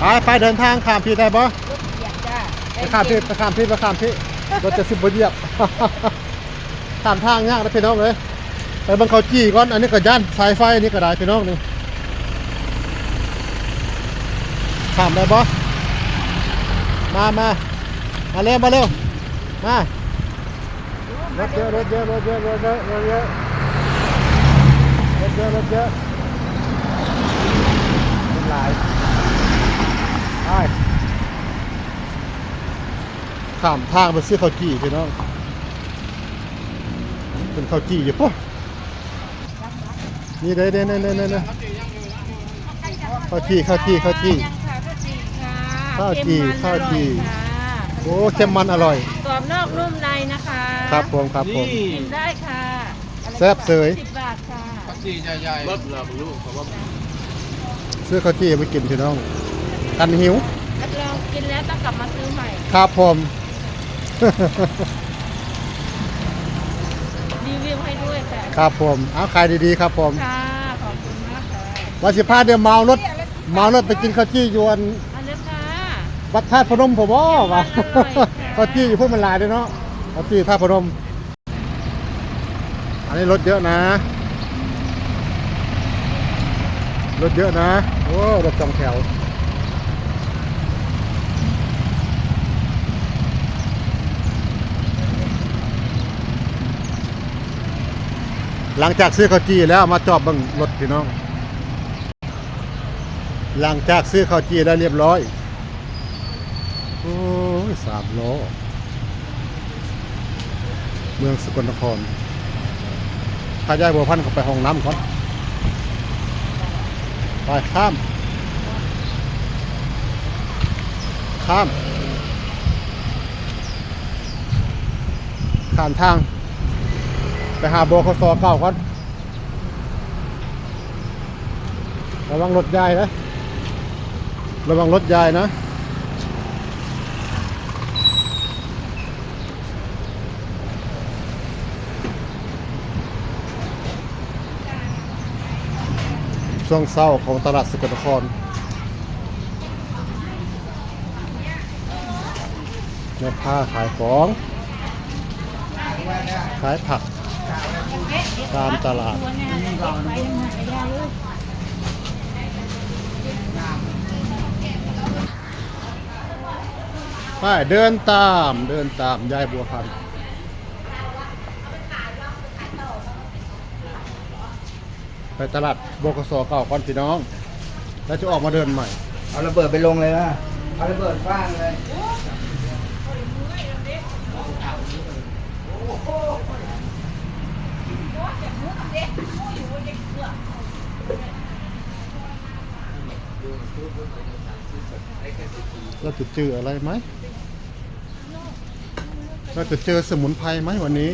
ໄປ ໄປເດີນທາງຂ້າມພີ້ໄດ້ບໍ່? ລົດຢຽບຈ້າ ໄປຂ້າມພີ້ ໄປຂ້າມພີ້ ໄປຂ້າມພີ້ ລົດຈະຊິບໍ່ຢຽບ. ຂ້າມທາງຍາກເດີພີ່ນ້ອງເອີຍ. ໄປເບິ່ງເຂົ້າຈີ່ກ່ອນ ອັນນີ້ກໍຢ້ານສາຍໄຟ ອັນນີ້ກໍໄດ້ພີ່ນ້ອງນີ້. ຂ້າມໄດ້ບໍ່? ມາ ມາ ມາເລັວ ມາເລັວ ມາ. ລົດເຍອະ ລົດເຍອະ ລົດເຍອະ ລົດເຍອະ ລົດເຍອະ ລົດເຍອະ ລົດເຍອະ ລົດຫຼາຍ. ໄປ ຂ້າມທາງໄປຊື້ເຂົ້າຈີ່ພີ່ນ້ອງ. ເປັນເຂົ້າຈີ່ຢູ່ປະ? ນີ້ເດ້ ເດ້ ເດ້ ເດ້ ເດ້ ເຂົ້າຈີ່ ເຂົ້າຈີ່ ເຂົ້າຈີ່ ຍັງຄ່ະ ເຂົ້າຈີ່ ເຂົ້າຈີ່ ເຂົ້າຈີ່ ເຂົ້າຈີ່ ເຄັມມັນອະຮ່ອຍຄ່ະ. ໂອ້ ເຄັມມັນອະຮ່ອຍ ກອບນອກນຸ້ມໃນນະຄະ. ຄັບຜົມ ຄັບຜົມ ກິນໄດ້ຄ່ະ. ແຊບເສີຍ ສິບບາດຄ່ະ. ຜັກຊີໃຫຍ່ໆ ເບິດລະບໍ່ຮູ້ເຂົາວ່າ. ຊື້ເຂົ້າຈີ່ໄປກິນພີ່ນ້ອງ ຄັນຫິວ. ຮັບລອງກິນແລ້ວຕ້ອງກັບມາຊື້ໃໝ່. ຄັບຜົມ ຣີວິວໃຫ້ດ້ວຍຄ່ະ. ຄັບຜົມ ເອົາ ຂາຍດີໆ ຄັບຜົມ. ຄ່ະ ຂອບຄຸນມາກຄ່ະ. ວ່າຊິພາດຽວເມົາລົດ ເມົາລົດໄປກິນເຂົ້າຈີ່ຢູ່ອັນ ອັນນັ້ນຄ່ະ ວັດທາດພະນົມພຸ້ນບໍວ່າ. ເຄັມມັນອະຮ່ອຍຄ່ະ. ເຂົ້າຈີ່ຢູ່ພຸ້ນມັນຫຼາຍເດ້ເນາະ ເຂົ້າຈີ່ທາດພະນົມ. ອັນນີ້ລົດເຍອະນະ ລົດເຍອະນະ. ໂອ້ ລົດສອງແຖວ. ຫຼັງຈາກຊື້ເຂົ້າຈີ່ແລ້ວ ມາຈອບເບິ່ງລົດພີ່ນ້ອງ. ຫຼັງຈາກຊື້ເຂົ້າຈີ່ແລ້ວລຽບຮ້ອຍ. ໂອ້ຍ ສາມລໍ້ ເມືອງສະກົນນະຄອນ. ພາຍາຍບົວພັນເຂົ້າໄປຫ້ອງນ້ຳກ່ອນ. ໄປ ຂ້າມ ຂ້າມ ຂ້າມທາງໄປຫາ ບຂສ ເກົ່າກ່ອນ. ລະວັງລົດໃຫຍ່ເດີ ລະວັງລົດໃຫຍ່ນະ. ຊ່ວງເຊົ້າຂອງຕະຫຼາດສະກົນນະຄອນ. ແມ່ຄ້າຂາຍຂອງ ຂາຍຜັກຕາມຕະຫຼາດ. ໄປ ເດີນຕາມ ເດີນຕາມຍາຍບົວພັນ. ໄປຕະຫຼາດ ບຂສ ເກົ່າກ່ອນພີ່ນ້ອງ ແລ້ວຈະອອກມາເດີນໃໝ່. ເອົາລະເບີດໄປລົງເລີຍນະ ເອົາລະເບີດຟາດເລີຍ. ເຮົາຈະຈື່ອະໄລໄໝ? เราจะเจอสมุนไพรไหมวันนี้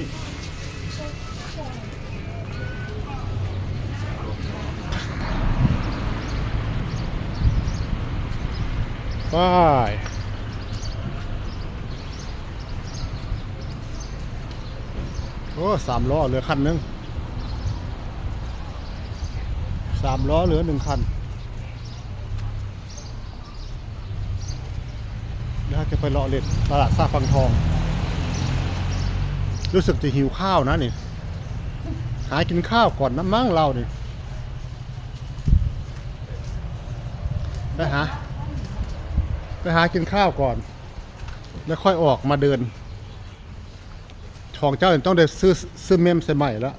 ไป โอ้ สามล้อเหลือคันหนึ่ง สามล้อเหลือหนึ่งคัน. เดี๋ยวจะไปเลาะเล่นตลาดซาฝั่งทอง รู้สึกจะหิวข้าวนะนี่ หากินข้าวก่อนนะมั้งเรานี่ ไปหา ไปหากินข้าวก่อน แล้วค่อยออกมาเดิน ของเจ้านี่ต้องได้ซื้อ ซื้อเมมใส่ใหม่แล้ว.